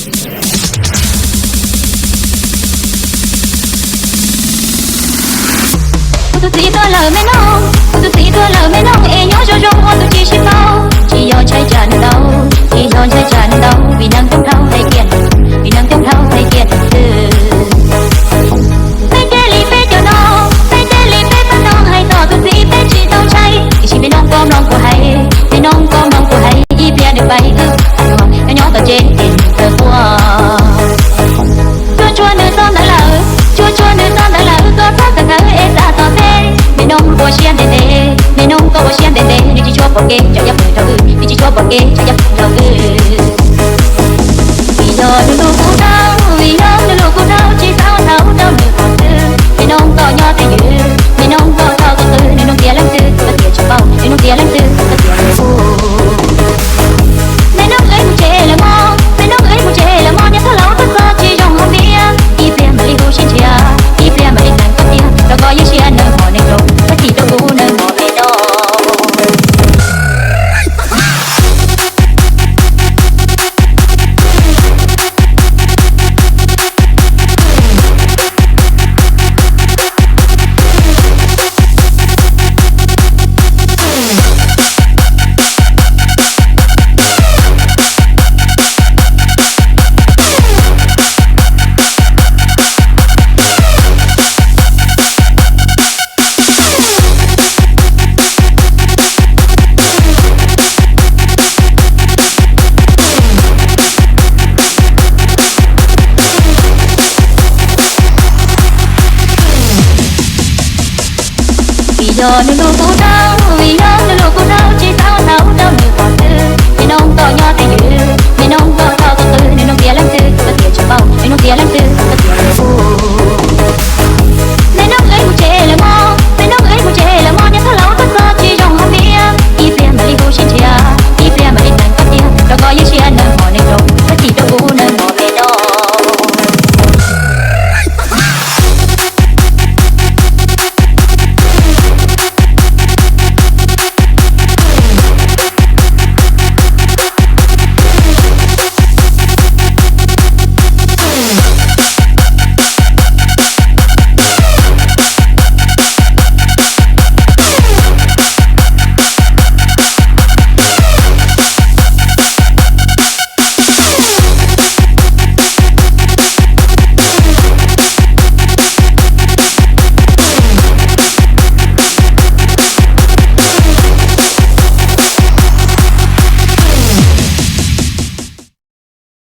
Kuv tus txiv tuag lawm me noog, kuv tus txiv tuag lawm me noog, es nyob zoo zoo ua tus tsis sib paub, tsis yog ntshai tsam nws ntau, tsis yog ntshai tsam nws ntau, vim neeg coob dhau hais tias, vim neeg coob dhau hais tias twb twg. Peb thiaj li peb cov no, peb thiaj li peb pab no hais tom tus txiv peb tsis tau ntshai, tiam sis me noog koj mloog kuv hais, me noog koj mloog kuv hais, ib pliag nws pais wb, nyob nyob tom tsev ces nws txawm quaj. Tsuag tsuag nws txog ntawd lawm, tsuag tsuag nws txog ntawd lawm, koj txhob txawm khawv es xav tom teb. Me noog ua siab ntev ntev, me noog koj ua siab ntev ntev, nws tsis tshua pom kev tso yam pw rau wb, nws tsis tshua pom kev tso yam pw rau wb. Vim yog nws hlub kuv dhau, vim yog nws hlub kuv dhau, tsis xav ua txhaum rau nws qhov twg. Me noog koj nyob twj ywm, me noog koj txhob koj qw, nws nug tias leej twg, koj tias tsis paub, nws nug tias leej twg, koj tias tsis paub. Me noog wb mus tsev lawm mog, me noog wb mus tsev lawm mog, niam tub laus tuaj txog tsis zoo hauv ntiaj. Ib pliag mam li hu sib nrhiav, ib pliag mam li hais koj tiag, rau koj ib siab nawb mog neeg zoo, koj chim rau kuv nawb mog me noog. Vim yog nws hlub kuv dhau, vim yog nws hlub kuv dhau, tsis xav ua txhaum rau nws qhov twg. Me noog koj nyob twj ywm,